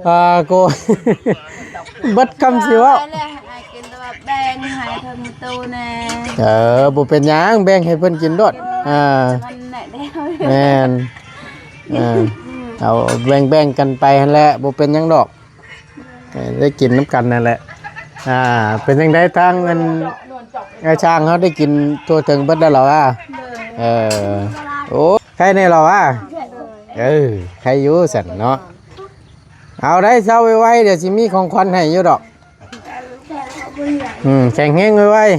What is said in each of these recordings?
ອ່າ ໂກ ເບິດຄຳຊິເວົ້າ ແລ້ວໃຫ້ກິນແຕ່ວ່າແບ່ງໃຫ້ເພິ່ນຕູ້ແດ່. ເອີ ບໍ່ເປັນຫຍັງ ແບ່ງໃຫ້ເພິ່ນກິນໂລດ. ອ່າ ມັນແນ່ແລ້ວ ແມ່ນ ເອີ ເອົາແບ່ງໆກັນໄປຫັ້ນແຫຼະ ບໍ່ເປັນຫຍັງດອກ. ເອີ ໄດ້ກິນນຳກັນນັ້ນແຫຼະ. ອ່າ ເປັນຈັ່ງໃດທາງອັນ ອ້າຍຊ້າງເຮົາໄດ້ກິນທົ່ວເຖິງເບິດແລ້ວລະວ່າ? ເອີ ໂອ້ ໄຄແນ່ລະວ່າ? ເອີ ໄຄຢູ່ຊັ້ນເນາະ. ເອົາໄດ້ ເຊົາໄວໆ ດຽວຊິມີຂອງຂວັນໃຫ້ຢູ່ດອກ. ອືມ ແຂງແຮງໄວໆ.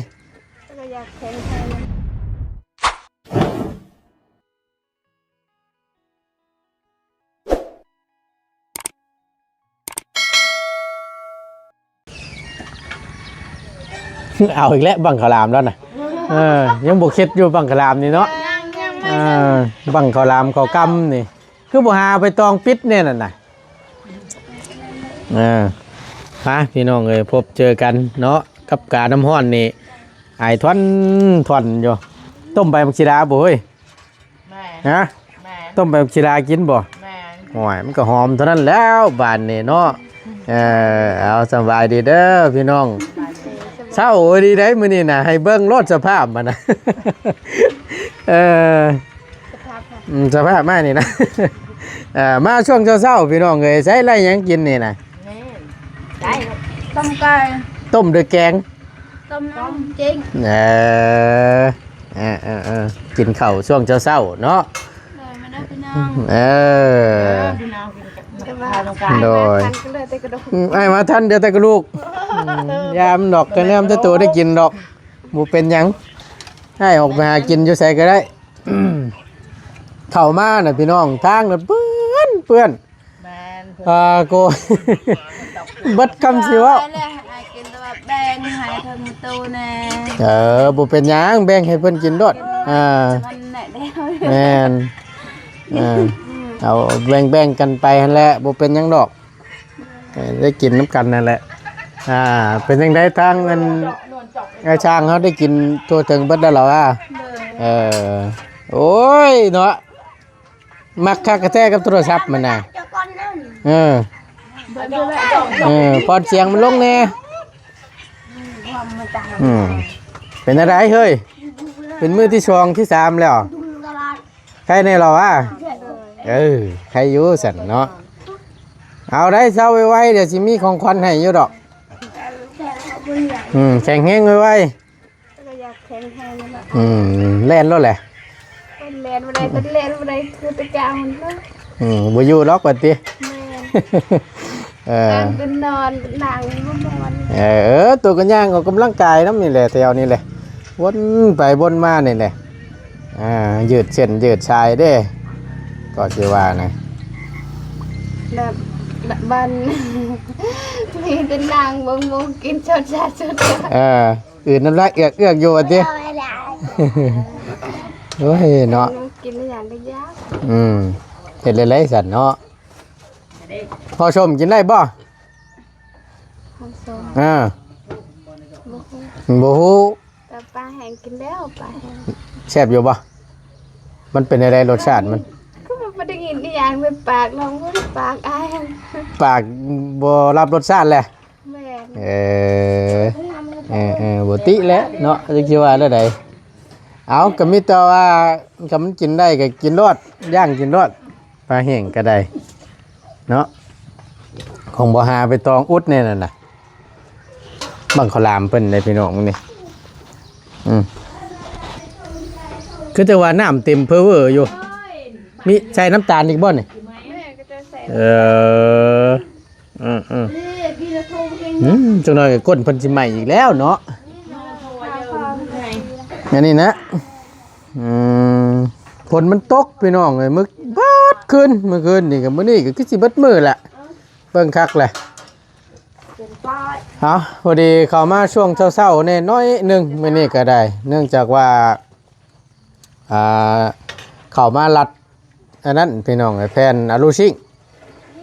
ເອົາອີກແລ້ວ ບັ້ງເຂົ້າຫຼາມແລ້ວນະ. ເອີ ຍັງບໍ່ເຂັດຢູ່ບັ້ງເຂົ້າຫຼາມນີ້ເນາະ. ເອີ ບັ້ງເຂົ້າຫຼາມເຂົ້າກຳນີ້ ຄືບໍ່ຫາໃບຕອງປິດແດ່ນັ້ນນະ. ເອີ ມາ ພີ່ນ້ອງເອີຍ ພົບເຈີກັນເນາະ ກັບການ້ຳຮ້ອນນີ້ ອາຍທວນໆຢູ່. ຕົ້ມໃບບັກສີດາບໍ່ເຮີ້ຍ? ແມ່ນ ຮະ? ແມ່ນ ຕົ້ມໃບບັກສີດາກິນບໍ່? ແມ່ນ ໂອ້ຍ ມັນກໍຫອມເທົ່ານັ້ນແລ້ວບາດນີ້ເນາະ. ເອີ ເອົາ ສະບາຍດີເດີພີ່ນ້ອງ. ເຊົ້າດີໃດ໋ມື້ນີ້ນະ ໃຫ້ເບິ່ງໂລດສະພາບມັນນະ. ເອີ ສະພາບ ອືມ ສະພາບມານີ້ນະ. ເອີ ມາຊ່ວງເຊົ້າໆ ພີ່ນ້ອງເອີຍ ໃຊ້ໄດ້ຫຍັງກິນນີ້ນະ? ແມ່ນ ໄດ້ ຕົ້ມໄກ່ ຕົ້ມດ້ວຍແກງ ຕົ້ມນ້ຳຈິ້ງ. ເອີ ເອີ ເອີ ເອີ ກິນເຂົ້າຊ່ວງເຊົ້າໆເນາະ. ໂດຍ ມາເດີພີ່ນ້ອງ ເອີ ພີ່ນ້ອງ ໂດຍ ອືມ ອ້າຍມາທັນ ເຫຼືອແຕ່ກະດູກ. ອືມ ຢ່າມັນດອກ ກະແນມແຕ່ໂຕໄດ້ກິນດອກ ບໍ່ເປັນຫຍັງ. ອ້າຍອອກໄປຫາກິນຢູ່ໃສກໍໄດ້. ເຂົ້າມານະພີ່ນ້ອງ ທາງນະເປື້ອນ ເປື້ອນ. ແມ່ນ ອ່າ ໂກ ເບິດຄຳຊິເວົ້າ ແລ້ວໃຫ້ກິນແຕ່ວ່າແບ່ງໃຫ້ເພິ່ນຕູ້ແດ່. ເອີ ບໍ່ເປັນຫຍັງ ແບ່ງໃຫ້ເພິ່ນກິນໂລດ. ອ່າ ມັນແນ່ແລ້ວ ແມ່ນ ເອີ ເອົາແບ່ງໆກັນໄປຫັ້ນແຫຼະ ບໍ່ເປັນຫຍັງດອກ. ເອີ ໄດ້ກິນນຳກັນນັ້ນແຫຼະ. ອ່າ ເປັນຈັ່ງໃດທາງອັນ ອ້າຍຊ້າງເຮົາໄດ້ກິນທົ່ວເຖິງເບິດແລ້ວລະວ່າ? ເອີ ໂອ້ຍເນາະ ມັກຄັກກະແທ້ກັບໂທລະສັບມັນນະ. ເອີ ເອີ ຜ່ອນສຽງມັນລົງແດ່. ອືມ ເປັນຈັ່ງໃດເຮີ້ຍ? ເປັນມື້ທີສອງທີສາມແລ້ວ. ໄຄແນ່ລະວະ? ເອີ ໄຄຢູ່ຊັ້ນເນາະ. ເອົາໄດ້ ເຊົາໄວໆ ດຽວຊິມີຂອງຂວັນໃຫ້ຢູ່ດອກ. ອືມ ແຂງແຮງໄວໆ. ກໍຢາກແຂງແຮງນັ້ນແຫຼະ. ອືມ ແລ່ນໂລດແຫຼະ. ເພິ່ນແລ່ນບໍ່ໄດ້ ເພິ່ນແລ່ນບໍ່ໄດ້ຄືແຕ່ເກົ່ານັ້ນ. ອືມ ບໍ່ຢູ່ດອກວ່າຕິ. ແມ່ນ ເອີ ນາງກໍນອນ ນາງບໍ່ນອນ. ເອີ ໂຕກໍຍ່າງອອກກຳລັງກາຍນຳນີ້ແຫຼະ ແຖວນີ້ແຫຼະ ວົນໄປວົນມານີ້ແຫຼະ. ອ່າ ຢືດເສັ້ນຢືດສາຍເດ້ ກໍຊິວ່ານະ. ແບບ ບ- ບັນ ມີແຕ່ນັ່ງເບິ່ງໝູ່ກິນ ຊົດຊາຊົດ. ເອີ ອື່ນນ້ຳລາຍເອືອກໆຢູ່ວ່າຕິ. ໂອ້ຍເນາະ ກິນອີຫຍັງກໍຢາກ. ອືມ ເຮັດແນວໃດຊັ້ນເນາະ. ພໍສົມກິນໄດ້ບໍ່? ພໍສົມ ເອີ ບໍ່ຮູ້ ບໍ່ຮູ້. ແຕ່ປາແຫ້ງກິນແລ້ວ ປາແຫ້ງ. ແຊບຢູ່ບໍ່? ມັນເປັນແນວໃດລົດຊາດມັນ? ກໍບໍ່ໄດ້ກິນອີຫຍັງ ໃນປາກລອງເບິ່ງ ປາກອ້າຍ ປາກບໍ່ຮັບລົດຊາດແຫຼະ. ແມ່ນ ເອີ ເອີ ບໍ່ຕິແຫຼະເນາະ ຈັກຊິວ່າແນວໃດ. ເອົາ ກໍມີແຕ່ວ່າ ຄັນມັນກິນໄດ້ກໍກິນໂລດ ຍ່າງກິນໂລດ ປາແຫ້ງກໍໄດ້ເນາະ. ຄົງບໍ່ຫາໃບຕອງອຸດແນ່ນັ້ນນະ. ບັ້ງເຂົ້າຫຼາມເພິ່ນເດ້ພີ່ນ້ອງນີ້. ອືມ ຄືແຕ່ວ່ານ້ຳເຕັມເພີເວີຢູ່. ມີໃສ່ນ້ຳຕານອີກບໍ່ນີ້? ແມ່ກໍຈະໃສ່. ເອີ ອືມໆ ອືມ ຈັກໜ້ອຍກໍກົ້ນເພິ່ນຊິໄໝ້ອີກແລ້ວເນາະ. ອັນນີ້ນະ ອືມ ຝົນມັນຕົກພີ່ນ້ອງເອີຍ ມື້ ເບິດຄືນ ມື້ຄືນນີ້ກັບມື້ນີ້ກໍຄືຊິເບິດມື້ແຫຼະ ເບິ່ງຄັກແຫຼະ. ເອົາ ພໍດີເຂົ້າມາຊ່ວງເຊົ້າໆແດ່ໜ້ອຍໜຶ່ງ ມື້ນີ້ກໍໄດ້ ເນື່ອງຈາກວ່າ ອ່າ ເຂົ້າມາລັດ ອັນນັ້ນພີ່ນ້ອງເອີຍ ແຜ່ນອາລູຊິງ.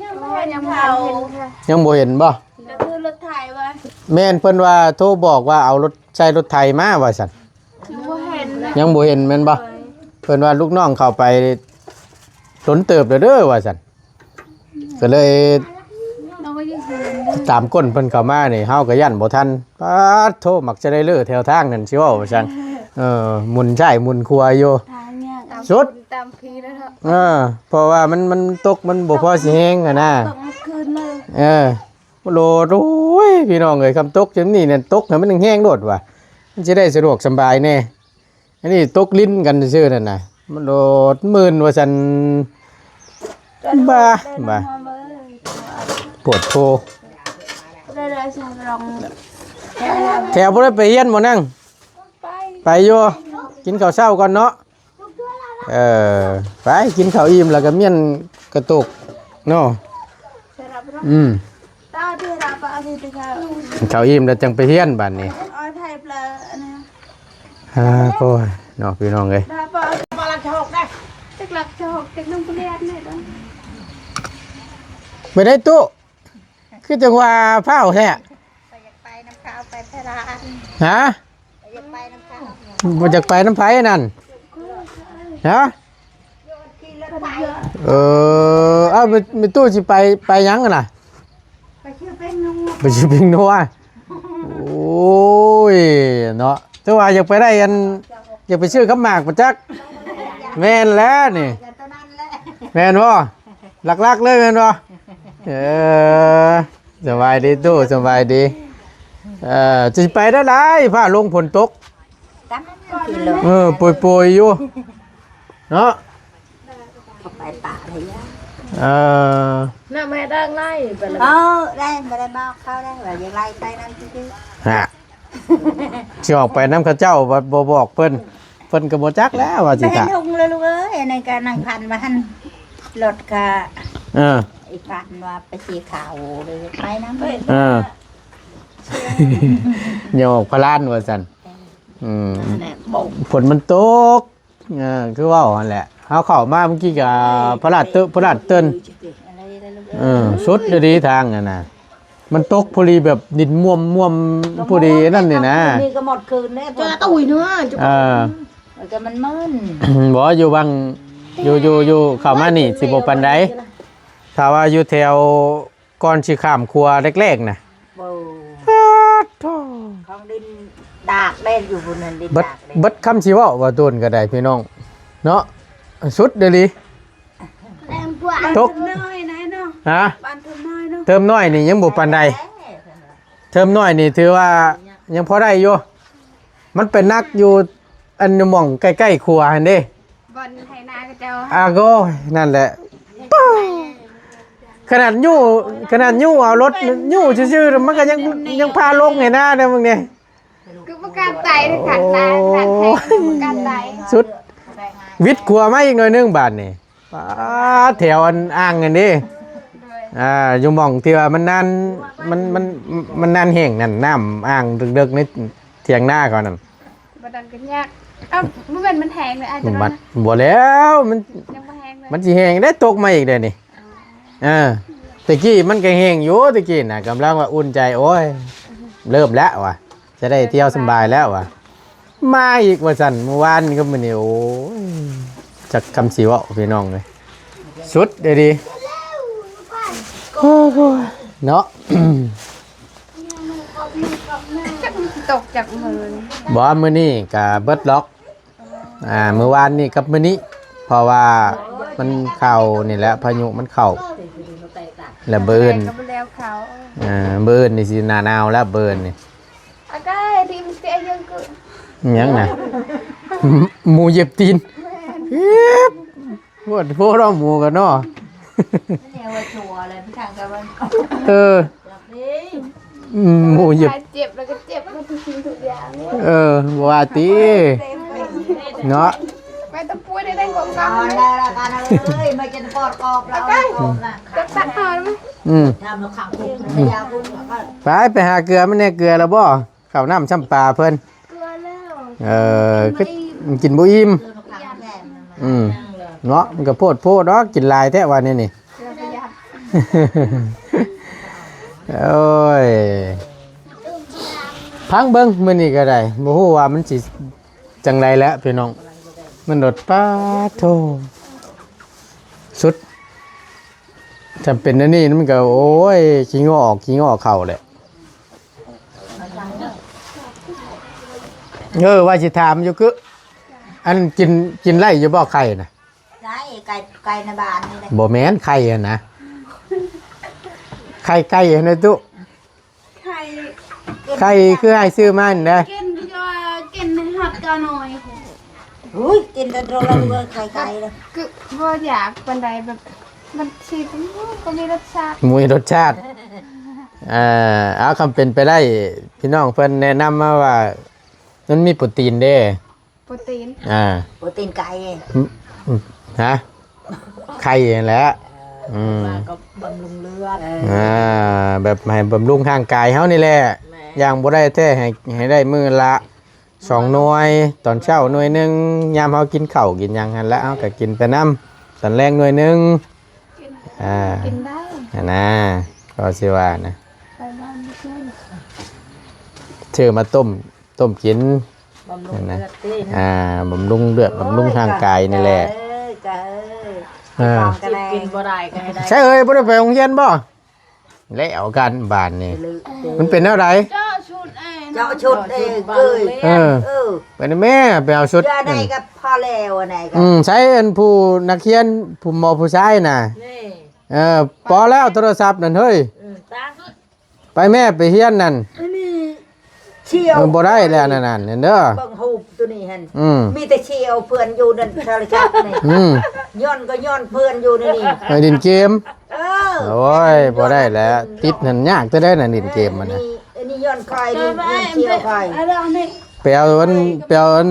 ຍັງບໍ່ເຫັນ ຍັງບໍ່ເຫັນບໍ່? ກໍຄືລົດໄຖວ່າ ແມ່ນ ເພິ່ນວ່າໂທບອກວ່າເອົາລົດ ໃສ່ລົດໄຖມາວ່າຊັ້ນ. ຍັງບໍ່ເຫັນນະ ຍັງບໍ່ເຫັນແມ່ນບໍ່? ໂດຍ ເພິ່ນວ່າລູກນ້ອງເຂົ້າໄປດົນເຕີບແລ້ວເດີວ່າຊັ້ນ. ກໍເລີຍ ຕາມກົ້ນເພິ່ນເຂົ້າມານີ້ ເຮົາກໍຢ້ານບໍ່ທັນ. ປາດໂທ ມັກຈະໄດ້ເລີແຖວທາງນັ້ນ ຊິເວົ້າວ່າຊັ້ນ. ເອີ ໝຸນຊ້າຍໝຸນຂວາຢູ່ ທາງຍາກ ສຸດ ຕາມຜີແລ້ວເນາະ. ເອີ ເພາະວ່າມັນ ມັນຕົກ ມັນບໍ່ພໍຊິແຮງຫັ້ນນາ ຕົກໝົດຄືນເລີຍ. ເອີ ໂລດ ໂອ້ຍ ພີ່ນ້ອງເອີຍ ຄຳຕົກຈັ່ງນີ້ນັ້ນ ຕົກໃຫ້ມັນແຮງໆໂລດວ່າ ມັນຊິໄດ້ສະດວກສະບາຍແດ່. ອັນນີ້ຕົກຫຼິ້ນກັນຊື່ໆນັ້ນນະ ມັນໂລດມື່ນວ່າຊັ້ນ. ບ້າ ບ້າ ໂພດໂພ. ແຖວບໍ່ໄດ້ໄປຮຽນບໍ່ນາງ? ໄປ ໄປຢູ່ ກິນເຂົ້າເຊົ້າກ່ອນເນາະ. ເອີ ໄປກິນເຂົ້າອີ່ມແລ້ວກໍມ້ຽນກະໂຕກເນາະ. ອືມ ກິນເຂົ້າອີ່ມແລ້ວຈັ່ງໄປຮຽນບາດນີ້. ອ່າ ໂອ້ຍເນາະ ພີ່ນ້ອງເອີຍ. ໄປໄດ້ຕູ້ ຄືຈັ່ງວ່າພ້າວແທ້? ຂ້ອຍຢາກໄປນຳເຂົາ ໄປພະລານ. ຮະ? ຂ້ອຍຢາກໄປນຳເຂົາ. ບໍ່ຢາກໄປນຳໃຜນັ້ນ? ຮະ? ເອີ ເອົາ ແມ່ ແມ່ຕູ້ຊິໄປ ໄປຫຍັງຫັ້ນນະ? ໄປຊື້ແປ້ງນົວ ໄປຊື້ແປ້ງນົວ. ໂອ້ຍເນາະ ແຕ່ວ່າຢາກໄປໄດ້ອັນ ຢາກໄປຊື້ກັບໝາກປະຈັກ. ແມ່ນແລ້ວນີ້ ແມ່ນບໍ່? ຫຼັກໆເລີຍແມ່ນບໍ່? ເອີ ສະບາຍດີຕູ້ ສະບາຍດີ. ເອີ ຊິໄປໄດ້ຫຼາຍ ຟ້າລົງຝົນຕົກ. ເອີ ໂປຍໆຢູ່ເນາະ. ເຂົາໄປປ່າໄດ້ຍາກ. ເອີ ນ້ຳໃຫ້ດັງໄລ່ໄປແລ້ວ. ເອີ ໄດ້ ບໍ່ໄດ້ບອກເຂົາໄດ້ວ່າຢາກໄລ່ໄປນຳຊື່ໆ. ຮະ ຊິອອກໄປນຳເຂົາເຈົ້າ ບໍ່ ບໍ່ບອກເພິ່ນ ເພິ່ນກໍບໍ່ຈັກແລ້ວວ່າຊິ ໄປ ຖ້າ ເຫັນທຸງເລີຍລູກເອີຍ. ອັນນັ້ນກໍນັ່ງພັນວ່າຫັ້ນ ລົດກະ ເອີ ອີກພັນວ່າໄປເສຍຄ່າໂອເລີຍ ໄປນຳ. ເອີ ຫຍອກພະລານວ່າຊັ້ນ. ອືມ ນັ້ນແຫຼະ ຝົນມັນຕົກ. ເອີ ຄືເວົ້າຫັ້ນແຫຼະ ເຮົາເຂົ້າມາເມື່ອກີ້ກໍພະລາດເຕີ ພະລາດເຕີນ. ເອີ ສຸດອີ່ຫຼີທາງນັ້ນນະ ມັນຕົກພໍດີແບບດິນມ່ວມໆ ພໍດີນັ້ນນີ້ນະ. ນີ້ກໍໝົດຄືນເດ້ ຈະຕຸ້ຍເນາະ. ເອີ ມັນກໍມັນມຶນ ບໍ່ ຢູ່ບັງ ຢູ່ ຢູ່ ຢູ່ເຂົ້າມານີ້ຊິບໍ່ປານໃດ ຖ້າວ່າຢູ່ແຖວ ກ່ອນຊິຂ້າມຂົວແລກໆນະ. ໂອ້ ປາດໂທ ຂອງດິນດາກເດ້ ຢູ່ພຸ້ນນັ້ນ ດິນ ເບິດ ດາກເດ້. ເບິດຄຳຊິເວົ້າວ່າໂດນກໍໄດ້ພີ່ນ້ອງເນາະ ສຸດອີ່ຫຼີ. ຕົກ ບ້ານເທີມນ້ອຍນະເນາະ. ຮະ? ບ້ານເທີມນ້ອຍເນາະ. ເທີມນ້ອຍນີ້ຍັງບໍ່ປານໃດ ເທີມນ້ອຍນີ້ຖືວ່າຍັງພໍໄດ້ຢູ່. ມັນໄປໜັກຢູ່ອັນໝ່ອງໃກ້ໆຂົວຫັ້ນເດ້ ບ່ອນໄຖນາເຂົາເຈົ້າ. ອາໂກ ນັ້ນແຫຼະ ປາດ ຂະໜາດຍູ້ ຂະໜາດຍູ້ເອົາລົດຍູ້ຊື່ໆ ມັນກໍຍັງ ຍັງພາລົງໃຫ້ນາເດ້ມຶງນີ້. ຄືບໍ່ກ້າໄຕເດ້ ຂັນນາ ໂອ້ ຂັນໄຖບໍ່ກ້າໄຕ. ສຸດ ວິດຂົວມາອີກໜ້ອຍໜຶ່ງບາດນີ້. ປາດ ແຖວອັນອ່າງນັ້ນເດ້. ໂດຍ ອ່າ ຢູ່ໝ່ອງທີ່ວ່າມັນນານ ມັນ ມັນ ມັນນານແຫ້ງນັ້ນ ນ້ຳອ່າງເດິກໆໃນຖຽງນາເຂົານັ້ນ. ບໍ່ນັ້ນກໍຍາກ. ເອົ້າ ບໍ່ແມ່ນມັນແຫ້ງເລີຍ ອາດຈະ ມັນ ບໍ່ແລ້ວ ມັນ ຍັງບໍ່ແຫ້ງເລີຍ. ມັນຊິແຫ້ງໄດ້ ຕົກມາອີກແລ້ວນີ້. ອໍ ເອີ ແຕ່ກີ້ມັນກໍແຫ້ງຢູ່ ແຕ່ກີ້ນະ ກຳລັງວ່າອຸ່ນໃຈ ໂອ້ຍ ເລີ່ມແລ້ວວ່າ ຈະໄດ້ທ່ຽວສະບາຍແລ້ວວ່າ ມາອີກວ່າຊັ້ນ. ມື້ວານນີ້ກັບມື້ນີ້ ໂອ້ຍ ຈັກຄຳຊິເວົ້າພີ່ນ້ອງເອີຍ ສຸດເດດີ ໂອ້ໂຫ ເນາະ. ຈັກມັນຊິຕົກຈັກມື້ນີ້. ບໍ່ ມື້ນີ້ກະເບິດລັອກ ອ່າ ມື້ວານນີ້ກັບມື້ນີ້ ເພາະວ່າມັນເຂົ້ານີ້ແຫຼະ ພາຍຸມັນເຂົ້າ ແລ້ວມື້ອື່ນ ແລ້ວກໍບໍ່ແລ້ວເຂົ້າ ອ່າ ມື້ອື່ນນີ້ຊິໜ້າໜາວແລ້ວ ມື້ອື່ນນີ້. ອາກາດທີ່ມັນເສຍຫຍັງກໍ ຫຍັງນະ? ໝູເຢັບຕີນ. ແມ່ນ. ເອີບ ໂພດໂພເນາະ ໝູກໍເນາະ. ເອີ ອືມ ໝູເຈັບ ເຈັບແລ້ວກໍເຈັບໝົດທຸກສິ່ງທຸກຢ່າງ. ເອີ ບໍ່ວ່າຕິເນາະ. ໄປຕະປູໄດ້ໄດ້ກອງກຳ. ເອີຍ ມາຈະປອດກອບລາວ ອືມ ໄປ ໄປຫາເກືອມັນແດ່. ເກືອແລ້ວບໍ່? ເຂົ້ານ້ຳຊ້ຳປາເພິ່ນ ເກືອແລ້ວ. ເອີ ກິນບໍ່ອີ່ມ. ອືມ ເນາະ ມັນກໍໂພດໂພດອກ ກິນຫຼາຍແທ້ວ່າແນວນີ້. ໂອ້ຍ ຟັງເບິ່ງມື້ນີ້ກໍໄດ້ ບໍ່ຮູ້ວ່າມັນຊິຈັ່ງໃດແຫຼະພີ່ນ້ອງ. ມັນໂດດ ປາດໂທ ສຸດ ຖ້າເປັນອັນນີ້ມັນກໍ ໂອ້ຍ ຂີ້ງໍອອກ ຂີ້ງໍເຂົ້າແຫຼະ. ເອີ ວ່າຊິຖາມຢູ່ ຄື ອັນ ກິນ ກິນໄດ້ຢູ່ບໍ່ໄຂ່ນະ? ໄດ້ ໄກ່ ໄກ່ໃນບ້ານນີ້ແຫຼະ. ບໍ່ແມ່ນໄຂ່ຫັ້ນນະ ໄຂ່ໄກ່ຫັ້ນນະຕຸ. ໄຂ່ ໄຂ່ຄືອ້າຍຊື້ມານີ້ນະ. ກິນຢູ່ ກິນໃຫ້ຮອດກະໜ້ອຍ. ໂອ້ຍ ກິນແຕ່ໂຕລະເລີຍ ໄຂ່ໄກ່ລະ ຄືບໍ່ຢາກປານໃດ ແບບ ມັນຊິ ກໍມີລົດຊາດ ມີລົດຊາດ. ເອີ ເອົາ ຄຳເປັນໄປໄດ້ ພີ່ນ້ອງເພິ່ນແນະນຳມາວ່າ ມັນມີໂປຣຕີນເດ້. ໂປຣຕີນ ອ່າ ໂປຣຕີນໄກ່ ອືມ ຮະ ໄຂ່ຫັ້ນແຫຼະ. ເອີ ອືມ ວ່າກໍບຳລຸງເລືອດ ເອີ ອ່າ ແບບໃຫ້ບຳລຸງຮ່າງກາຍເຮົານີ້ແຫຼະ. ແມ່ນ ຢ່າງບໍ່ໄດ້ແທ້ ໃຫ້ ໃຫ້ໄດ້ມື້ລະສອງໜ່ວຍ ຕອນເຊົ້າໜ່ວຍໜຶ່ງ ຍາມເຮົາກິນເຂົ້າກິນຫຍັງຫັ້ນລະ ເຮົາກໍກິນໄປນຳ ຕອນແລງໜ່ວຍໜຶ່ງ. ກິນ ອ່າ ກິນໄດ້ຫັ້ນນະ ກໍຊິວ່ານະ ໄປບ້ານໄປເຊີນ ຊື້ມາຕົ້ມ ຕົ້ມກິນ ບຳລຸງເລືອດຕິ ອ່າ ບຳລຸງເລືອດ ບຳລຸງຮ່າງກາຍນີ້ແຫຼະ. ເອີ ເອີ ເອີ ກິນບໍ່ໄດ້ກໍໃຫ້ໄດ້. ໃຊ່ເອີຍ ບໍ່ໄດ້ໄປໂຮງຮຽນບໍ່? ແລ້ວກັນບາດນີ້ ມັນເປັນແນວໃດ? ເຈາະຊຸດເອງ ເຈາະຊຸດເອງເອີຍ. ເອີ ເອີ ໄປນຳແມ່ ໄປເອົາຊຸດ ອັນໃດກໍພໍແລ້ວ ອັນໃດກໍ ອືມ ໃຊ້ອັນຜູ້ນັກຮຽນ ຜູ້ໝໍຜູ້ຊາຍນະ. ນີ້ ເອີ ພໍແລ້ວໂທລະສັບນັ້ນເຮີ້ຍ. ອືມ ຕາ ໄປແມ່ໄປຮຽນນັ້ນ ອັນນີ້ ເອີ ບໍ່ໄດ້ແລ້ວນັ້ນ ນັ້ນເດີ ເບິ່ງຮູບໂຕນີ້ຫັ້ນ ອືມ ມີແຕ່ສ່ຽວເພື່ອນຢູ່ນັ້ນ ໂທລະສັບນີ້ ອືມ ຍ້ອນກໍຍ້ອນເພື່ອນຢູ່ໃນນີ້ ໄປຫຼິ້ນເກມ. ເອີ ໂອ້ຍ ບໍ່ໄດ້ແລ້ວ ຕິດຫັ້ນຍາກແທ້ໃດ໋ນະ ຫຼິ້ນເກມມັນນະ. ອັນນີ້ ອັນນີ້ຍ້ອນຂ້ອຍນີ້ ຍ້ອນສ່ຽວຂ້ອຍ. ໄປເອົາອັນ ໄປເອົາອັນ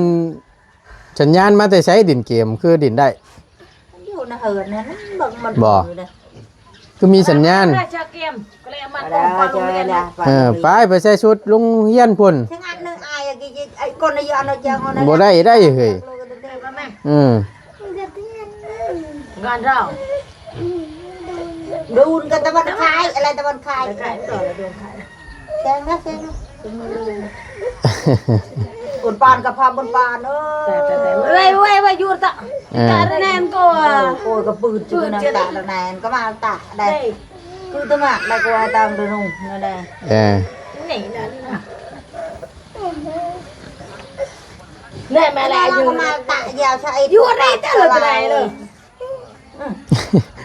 ສັນຍານມາແຕ່ໃສ? ຫຼິ້ນເກມຄືຫຼິ້ນໄດ້ ຢູ່ໃນເຮືອນຫັ້ນ ເບິ່ງມັນບໍ່ ຢູ່ເດ້. ຄືມີສັນຍານ ໄດ້ຈັກເກມ ກໍເລີຍມັນ ໄດ້ ປອງປອງ ເອີ ໄປ ໄປໃສ່ຊຸດໂຮງຮຽນພຸ້ນ. ບໍ່ໄດ້ໄດ໋ເຮີ້ຍ. ອືມ ງານເຮົາ ດູນກັນຕາວັນຄາຍ ອະໄລຕາວັນຄາຍ ແຊງນະ ແຊງນະ ບຸນປານກັບພາບຸນປານເອີຍ. ເວີຍ ເວີຍ ເວີຍ ຢູ່ຕະ ເອີ ຕະແນນກໍ ໂອ້ຍ ກໍປືດຢູ່ນຳຕະແນນກໍມາຕະໄດ້ ຄືຕະໝາກໄດ້ກໍວ່າຕາມຕະນຸງນັ້ນແຫຼະ. ເອີ ນີ້ນັ້ນນະ ແນ່ ມາແລ້ວ ຢູ່ມາຕະຢາວໃສ່ ຢູ່ໄດ້ຕະຫຼອດໄດ້ເລີຍ.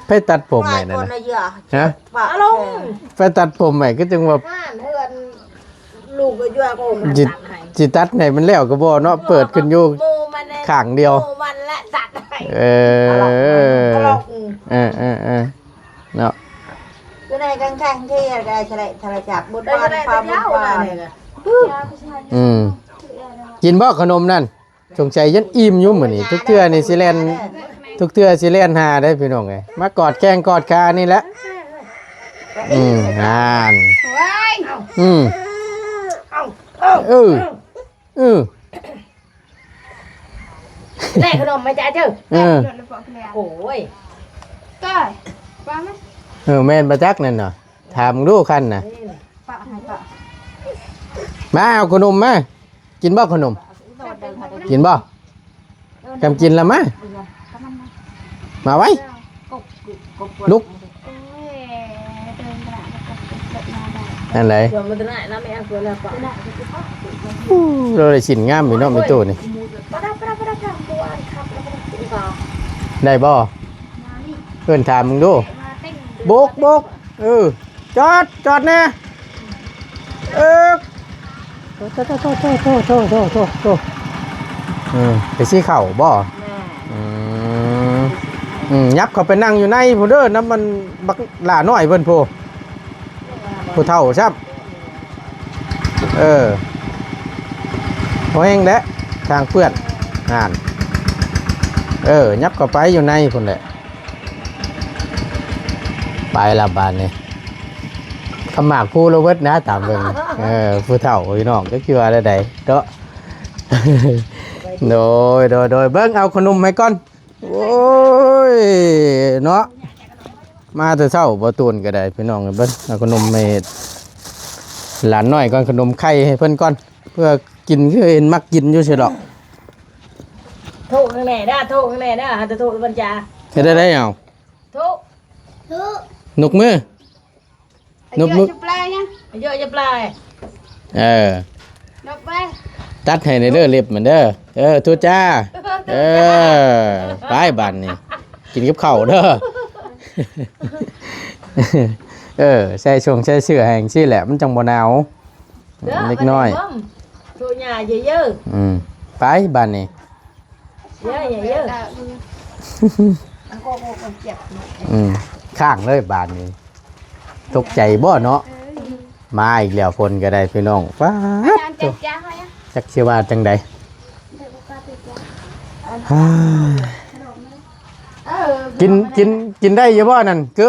ໃຜຕັດຜົມໃຫ້ນັ້ນນະ? ຮະ? ອາລົງ ໃຜຕັດຜົມໃຫ້? ຄືຈັ່ງວ່າ ຮ້ານເຮືອນລູກກໍຢູ່ ກໍ ຊິ ຊິຕັດໃຫ້ມັນແລ້ວກໍບໍ່ເນາະ ເປີດຂຶ້ນຢູ່ຂ້າງດຽວ ເອີ ເອີ ເອີ ເອີ ເນາະ. ຢູ່ໃນກາງແຂງທີ່ໄດ້ໂທລະສັບ ບຸນບານ ຄວາມບຸນບານ. ອືມ ກິນບໍ່ຂະໜົມນັ້ນ? ສົງໄສຍັງອີ່ມຢູ່ມື້ນີ້ ທຸກເທື່ອນີ້ຊິແລ່ນ ທຸກເທື່ອຊິແລ່ນຫາເດ້ພີ່ນ້ອງເອີຍ ມາກອດແຂ້ງກອດຂານີ້ແຫຼະ. ອືມ ຫັ້ນ ອືມ ເອີ ເອີ ແລກຂະໜົມມາຈ້າເຈົ້າ ເອີ ໂອ້ຍ ເອີ ແມ່ນບໍ່ຈັກນັ້ນນະ ຖາມເບິ່ງດູຄັນນະ ມາເອົາຂະໜົມມາ. ກິນບໍ່ຂະໜົມ? ກິນບໍ່? ກຳກິນລະມາ ມາໄວ ລຸກ ນັ້ນໃດ. ໂອ້ ລາວໄດ້ຊິ້ນງາມຢູ່ເນາະ ມີຕູ້ນີ້ ໄດ້ບໍ່? ເອີ້ນຖາມເບິ່ງດູ ໂບກ ໂບກ ເອີ ຈອດ ຈອດແດ່ ເອີ ໂຕ ໂຕ ໂຕ ເອີ ໄປຊີ້ເຂົ້າບໍ່? ແມ່ນ ອືມ ອືມ ຫຍັບເຂົ້າໄປນັ່ງຢູ່ໃນພຸ້ນເດີ ນຳມັນບັກຫຼ້ານ້ອຍເພິ່ນພຸ້ນ ຜູ້ເຖົ້າຊ້ຳ ເອີ ພໍແຮງແຫຼະ ທາງເປື້ອນ ຫັ້ນ ເອີ ຫຍັບເຂົ້າໄປຢູ່ໃນພຸ້ນແຫຼະ. ໄປລະບາດນີ້ ຂະໝາກພູລະເວີດນະ ຕາມເບິ່ງ ເອີ ຜູ້ເຖົ້າພີ່ນ້ອງ ຈັກຊິວ່າແນວໃດເນາະ. ໂດຍ ໂດຍ ໂດຍ ເບິ່ງເອົາຂະໜົມໃຫ້ກ່ອນ. ໂອ້ຍ ເນາະ ມາແຕ່ເຊົ້າ ບໍ່ຕູນກໍໄດ້ ພີ່ນ້ອງ ເບິ່ງ ເອົາຂະໜົມໃຫ້ຫຼານນ້ອຍກ່ອນ ຂະໜົມໄຂ່ໃຫ້ເພິ່ນກ່ອນ ເພື່ອກິນ ຄືເຫັນມັກກິນຢູ່ຊີ້ດອກ. ໂທກຂ້າງແນ່ເດີ ໂທກຂ້າງແນ່ເດີ ຫາແຕ່ໂທກບັນຈາ ເຮັດໄດ້ໄດ໋ເອົາ. ທຸ ທຸ ໂດ ນົບມື ນົບມື ອາຍຸຈະປາຍນະ ອາຍຸຈະປາຍ ເອີ ນົບໄປ ຕັດໃຫ້ແດ່ເດີ ເລັບມັນເດີ ເອີ ທູດຈ້າ ເອີ ໄປບາດນີ້ ກິນກັບເຂົ້າເດີ ເອີ ໃສ່ຊົງໃສ່ເສື້ອໃຫ້ຈັ່ງຊີ້ແຫຼະ ມັນຈັ່ງບໍ່ໜາວ ເດັກນ້ອຍ ໂທຫຍ້າເຢີໆ ອືມ ໄປບາດນີ້ ເຢີໆ ອືມ ຄ້າງເລີຍບາດນີ້ ຕົກໃຈບໍ່ເນາະ ມາອີກແລ້ວ ຝົນກໍໄດ້ພີ່ນ້ອງ ປາດໂທ້ ຈັກຊິວ່າຈັ່ງໃດ ກິນ ກິນ ກິນໄດ້ຢູ່ບໍ່ນັ້ນ ເກີ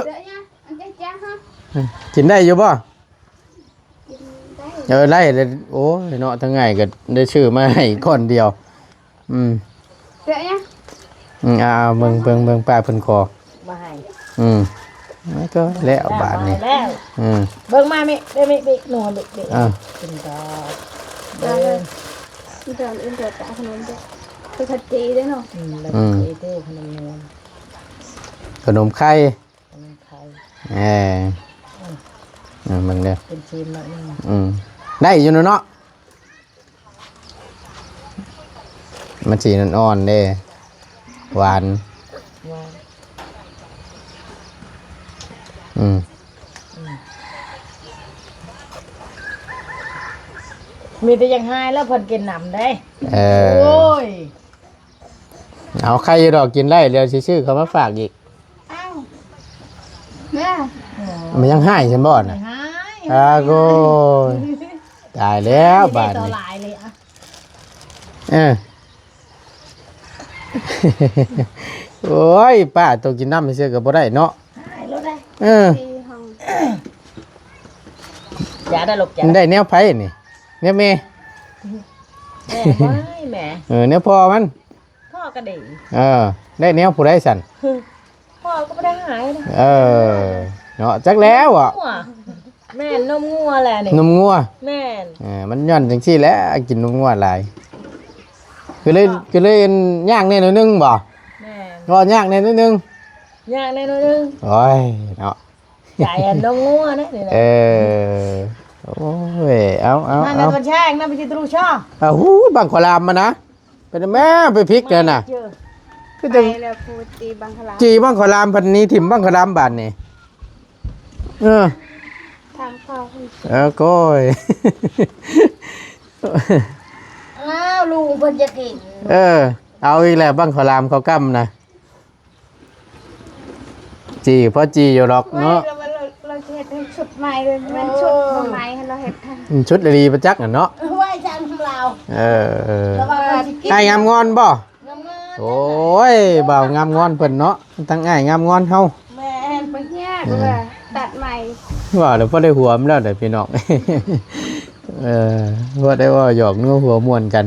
ກິນໄດ້ຢູ່ບໍ່? ເອີ ໄດ້ແລ້ວ ໂອ້ຍເນາະ ທັງອ້າຍກໍໄດ້ຊື້ມາໃຫ້ກ້ອນດຽວ ອືມ ເສື້ອຫຍັງ? ອືມ ເອົາ ເບິ່ງ ເບິ່ງ ເບິ່ງ ປ້າເພິ່ນຂໍ ບໍ່ໃຫ້ ອືມ ມັນກໍແລ້ວບາດນີ້ ແລ້ວ ອືມ ເບິ່ງມາມິ ເບິ່ງ ເບິ່ງ ເບິ່ງ ໜູເບິ່ງ ເບິ່ງ ອ່າ ກິນດອກ ເບິ່ງ ດອກ ດອກ ດອກຂະໜົມເດີ ເພິ່ນຂະເຈເດ້ເນາະ ອືມ ອືມ ຂະໜົມນວນ ຂະໜົມໄຂ່ ເອີ ອືມ ເບິ່ງເດີ ກິນຊີມໜ້ອຍໜຶ່ງ ອືມ ໄດ້ຢູ່ເນາະ ມັນສີອ່ອນໆເດ້ ຫວານ ຫວານ ອືມ ອືມ ມີແຕ່ຢາກຫາຍແລ້ວ ເພິ່ນກິນນຳເດ້ ເອີ ໂອ້ຍ ເອົາ ໄຂ່ຢູ່ດອກ ກິນໄດ້ ດຽວຊິຊື້ເຂົ້າມາຝາກອີກ ອ້າວ ແມ່ ມັນຍັງຫາຍຊັ້ນບໍ່ນະ ຫາຍ ອາໂກ ຕາຍແລ້ວບາດນີ້ ເອີ ໂອ້ຍ ປ້າໂຕກິນນ້ຳຊື່ກໍບໍ່ໄດ້ເນາະ ຫາຍໂລດເດ້ ເອີ ສີ່ຫ້ອງ ຢ່າໄດ້ລູກ ຢ່າ ມັນໄດ້ແນວໃຜນີ້ ແນວແມ່ ແມ່ ໂອ້ຍ ແມ່ ເອີ ແນວພໍ່ມັນ ພໍ່ກໍດີ ເອີ ໄດ້ແນວຜູ້ໃດຊັ້ນ ພໍ່ກໍບໍ່ໄດ້ຫາຍເດ້ ເອີ ເນາະ ຈັກແລ້ວອະ ງົວ ແມ່ນ ນົມງົວແຫຼະນີ້ ນົມງົວ ແມ່ນ ເອີ ມັນຍ້ອນຈັ່ງຊີ້ແຫຼະ ກິນນົມງົວຫຼາຍ ກໍເລີຍ ກໍເລີຍຍາກແດ່ໜ້ອຍໜຶ່ງບໍ່ ແມ່ນ ກໍຍາກແດ່ໜ້ອຍໜຶ່ງ ຍາກແດ່ໜ້ອຍໜຶ່ງ ໂອ້ຍ ເນາະ ໃຈອັນນົມງົວເດ້ນີ້ນະ ເອີ ໂອ້ຍ ເອົາ ເອົາ ມາແລ້ວ ເອົາ ມັນແຊ່ງນຳໄປຊິຕຣູຊໍ ອ້າວ ຫູ ບັ້ງຂອລາມມັນນະ ເປັນແມ່ໄປພິກນັ້ນນະ ຄືຈັ່ງ ໄປແລ້ວ ປູຕີບັ້ງຂະລາມ ຈີບັ້ງຂະລາມ ພັດໜີຖິ້ມບັ້ງຂະລາມບາດນີ້ ເອີ ທາງເຂົ້າ ເອີ ໂອ້ຍ ອ້າວ ລຸງເພິ່ນຢາກກິນ ເອີ ເອົາອີກແລ້ວ ບັ້ງຂະລາມເຂົ້າກ້ຳນະ ຈີ່ ພໍຈີ່ຢູ່ດອກເນາະ ໂອ້ຍ ລາວ ລາວ ລາວຊິເຮັດໃຫ້ຊຸດໃໝ່ເລີຍ ແມ່ນຊຸດບໍ່ໃໝ່ໃຫ້ລາວເຮັດໃຫ້ ຊຸດອີ່ຫຼີປະຈັກຫັ້ນເນາະ ໄວ້ຈານຂອງລາວ ເອີ ລະວ່າເພິ່ນຊິກິນ ອ້າຍງາມງອນບໍ່? ງາມງອນ ໂອ້ຍ ບ່າວງາມງອນເພິ່ນເນາະ ທັງອ້າຍງາມງອນເຮົາ ແມ່ນ ບໍ່ຍາກ ເອີ ວ່າຕັດໃໝ່ ວ່າແລ້ວພໍໄດ້ຫົວມາແລ້ວເດ້ພີ່ນ້ອງ ເອີ ພໍໄດ້ເວົ້າຫຍອກນົວຫົວມ່ວນກັນ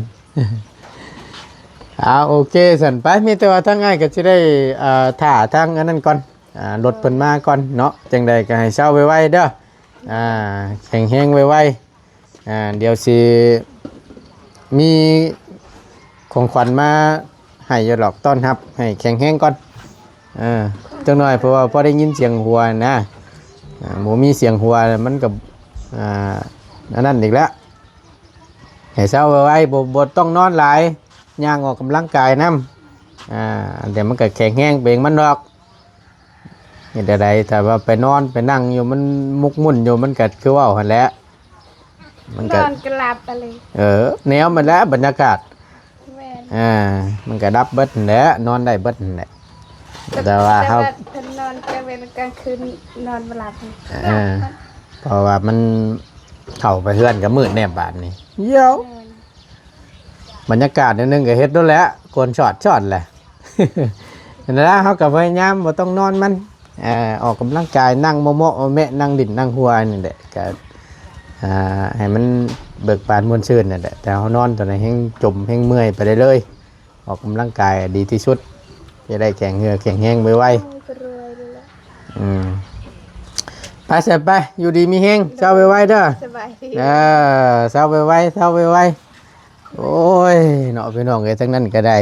ອ່າ ໂອເຄ ຊັ້ນໄປ ມີແຕ່ວ່າທາງອ້າຍກໍຊິໄດ້ ອ່າ ຖ້າທາງອັນນັ້ນກ່ອນ ອ່າ ລົດເພິ່ນມາກ່ອນເນາະ ຈັ່ງໃດກໍໃຫ້ເຊົາໄວໆເດີ ອ່າ ແຂງແຮງໄວໆ ອ່າ ດຽວຊິມີຂອງຂວັນມາໃຫ້ຢູ່ດອກ ຕ້ອນຮັບໃຫ້ແຂງແຮງກ່ອນ ອ່າ ຈັກໜ້ອຍ ເພາະວ່າພໍໄດ້ຍິນສຽງຫົວນະ ອ່າ ບໍ່ມີສຽງຫົວມັນກໍ ອ່າ ອັນນັ້ນອີກແລ້ວ ໃຫ້ເຊົາໄວໆ ບໍ່ ບໍ່ຕ້ອງນອນຫຼາຍ ຍ່າງອອກກຳລັງກາຍນຳ ອ່າ ດຽວມັນກໍແຂງແຮງໄປເອງມັນດອກ ເຮັດແນວໃດ ຖ້າວ່າໄປນອນໄປນັ່ງຢູ່ ມັນໝົກໝຸ່ນຢູ່ ມັນກໍຄືເວົ້າຫັ້ນແຫຼະ ມັນກໍ ນອນກໍຫຼັບໄປເລີຍ ເອີ ແນວມັນແຫຼະ ບັນຍາກາດ ແມ່ນ ອ່າ ມັນກໍດັບເບິດຫັ້ນແຫຼະ ນອນໄດ້ເບິດຫັ້ນແຫຼະ ແຕ່ວ່າ ແຕ່ວ່າເຮົາ ເພິ່ນນອນກາງເວັນກາງຄືນນອນບໍ່ຫຼັບ ເອີ ເພາະວ່າມັນເຂົ້າໄປເຮືອນກໍມືດແດ່ບາດນີ້ ຢ້າວ ແມ່ນ ບັນຍາກາດແນວໜຶ່ງກໍເຮັດໂລດແຫຼະ ຄວນຊອດຊອດແຫຼະ ນັ້ນລະ ເຮົາກໍພະຍາຍາມບໍ່ຕ້ອງນອນມັນ ເອີ ອອກກຳລັງກາຍ ນັ່ງເມາະໆແມະໆ ນັ່ງຫຼິ້ນນັ່ງຫົວນີ້ແຫຼະ ກໍ ອ່າ ໃຫ້ມັນເບີກບານມ່ວນຊື່ນນັ້ນແຫຼະ ແຕ່ເຮົານອນຕອນນັ້ນແຮ່ງຈົມແຮ່ງເມື່ອຍໄປເລື້ອຍໆ ອອກກຳລັງກາຍດີທີ່ສຸດ ຈະໄດ້ແຂງເຫື່ອແຂງແຮງໄວໆ ອືມ ໄປຊະໄປ ຢູ່ດີມີແຮງ ເຊົາໄວໆເດີ ສະບາຍດີ ເອີ ເຊົາໄວໆ ເຊົາໄວໆ ໂອ້ຍ ເນາະ ພີ່ນ້ອງເອີຍ ທາງນັ້ນກໍໄດ້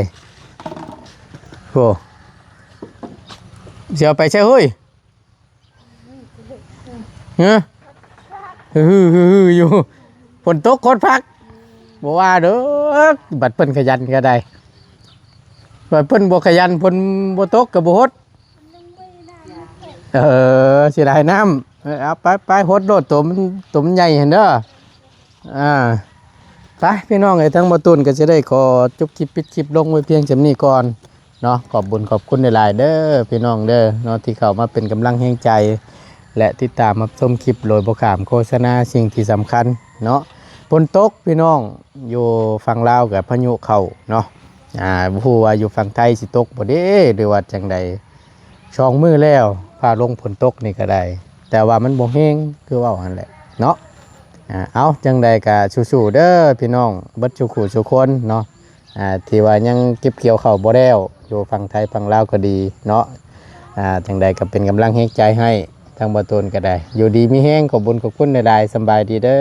ໂອ້ ຊິເອົາໄປໃສເຮີ້ຍ? ຮະ ຮືໆໆຢູ່ ຝົນຕົກໂຄດຄັກ ບໍ່ວ່າດອກ ບັດເພິ່ນຂະຫຍັນກໍໄດ້ ບັດເພິ່ນບໍ່ຂະຫຍັນ ຝົນບໍ່ຕົກກໍບໍ່ຫົດ. ເອີ ເສຍດາຍນ້ຳ ເອີ ເອົາໄປໆ ຫົດໂລດ ໂຕມັນ ໂຕມັນໃຫຍ່ຫັ້ນເດີ. ອ່າ ໄປພີ່ນ້ອງເອີຍ ທາງບໍ່ຕູນກໍຊິໄດ້ຂໍຈົບຄລິບ ປິດຄລິບລົງໄວ້ພຽງສ່ຳນີ້ກ່ອນເນາະ. ຂອບບຸນຂອບຄຸນຫຼາຍໆເດີພີ່ນ້ອງເດີເນາະ ທີ່ເຂົ້າມາເປັນກຳລັງແຮງໃຈ ແລະ ຕິດຕາມຮັບຊົມຄລິບໂດຍບໍ່ຂ້າມໂຄສະນາ. ສິ່ງທີ່ສຳຄັນເນາະ ຝົນຕົກພີ່ນ້ອງ ຢູ່ຝັ່ງລາວກໍພາຍຸເຂົ້າເນາະ. ອ່າ ບໍ່ຮູ້ວ່າຢູ່ຝັ່ງໄທຊິຕົກບໍ່ເດ້ ຫຼືວ່າຈັ່ງໃດ. ສອງມື້ແລ້ວ ຟ້າລົງຝົນຕົກນີ້ກໍໄດ້ ແຕ່ວ່າມັນບໍ່ແຮງຄືເວົ້າຫັ້ນແຫຼະເນາະ. ອ່າ ເອົາ ຈັ່ງໃດກໍສູ້ໆເດີພີ່ນ້ອງ ເບິດສູ່ຄູ່ສູ່ຄົນເນາະ ອ່າ ທີ່ວ່າຍັງເກັບກ່ຽວເຂົ້າບໍ່ແລ້ວ ຢູ່ຝັ່ງໄທຝັ່ງລາວກໍດີເນາະ. ອ່າ ຈັ່ງໃດກໍເປັນກຳລັງແຮງໃຈໃຫ້ ທາງບໍ່ຕູນກໍໄດ້ ຢູ່ດີມີແຮງ ຂອບບຸນຂອບຄຸນຫຼາຍໆ ສຳບາຍດີເດີ.